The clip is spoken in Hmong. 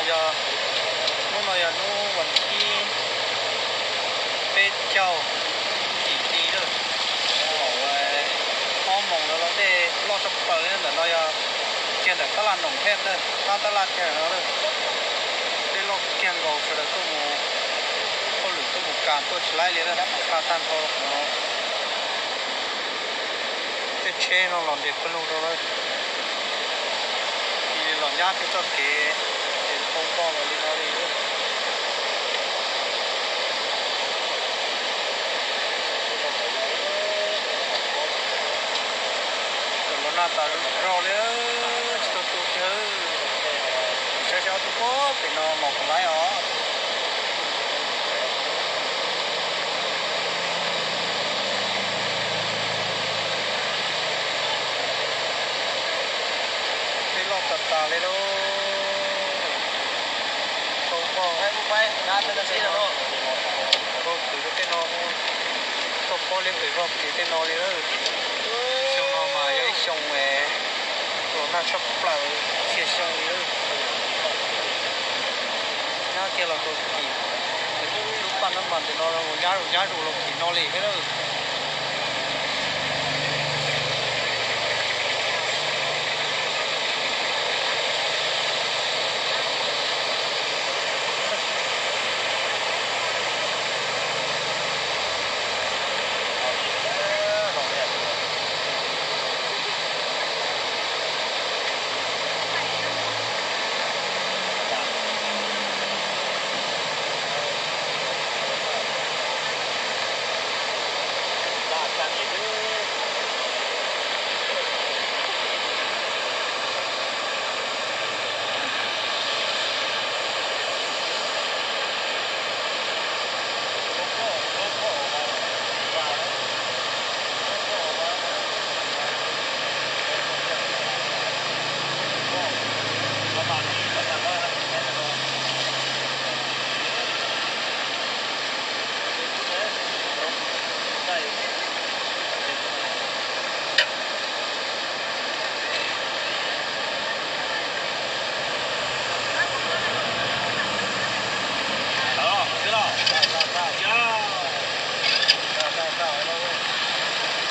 Yog hnub no yog hnub vas thib peb caug, yim hli lawm, ob moos lawm los dej loj tshaj plaws li. Ntawm no yog kiag ntawm tab laj Noom Hej na, tab tab laj kiag no lawm. Dej loj kiag nkaus, sawv daws tuaj mus, hauj lwm tuaj mus kas tuaj tsis laib li lawm, mus kaj tag nrho no. Tej tsheb no los nres pawg lug rau lawm. Cia li los nyab peb txoj kev ces tau npog los li no li. Los nag tas zog li, tsis tau tu kiag. Saib saib ob tug puag pem no mos puas laib os. Dej loj tas tas li lauj. Tau npog, tau kwv rau tej no, tau pob liab pem vog kwv tej no li lawm. Xyoo no mas yog ib xyoo los nag tshaj plaws txhia xyoo li lawm. Nyab kiag los rau tim lub paj nab mas ntawm no mus nyab zus nyab zus los tim no li thiab lawm.